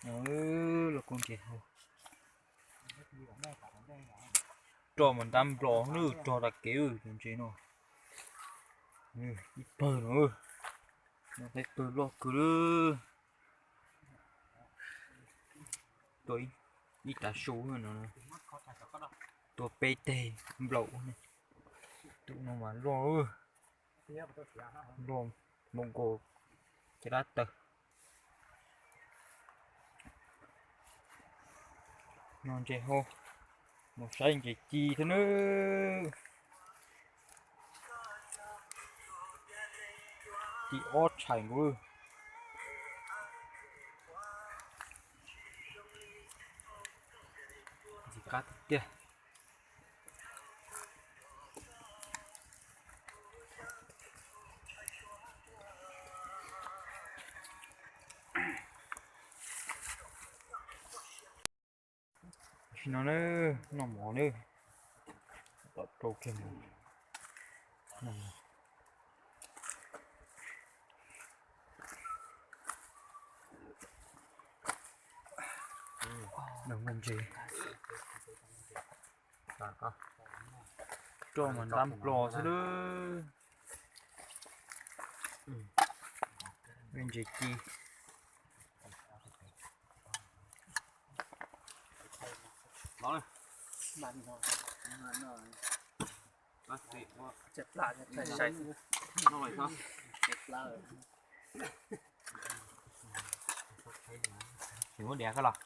No, los koj ntses hau. Roj mas ntab nplos na, rog tas kev cov ntses no. Ib pawg no, no peb pawg loj kawg li. Tua ib tav su no, tua peb teg nplaum. Tus no mas loj, loj npaum nkaus caj dab taw. No ntses hau, mus saib ntses ci thiab nawb. Ci ob tshais nkaus. Ntxim qab tiag tiag. Tam sim no nawb, noj mov nawb. Tom rau kiag mov. Noj ntses. Roj mas ntab nplos xwb lawm. Ntses ci. Tsis muab diav koj los?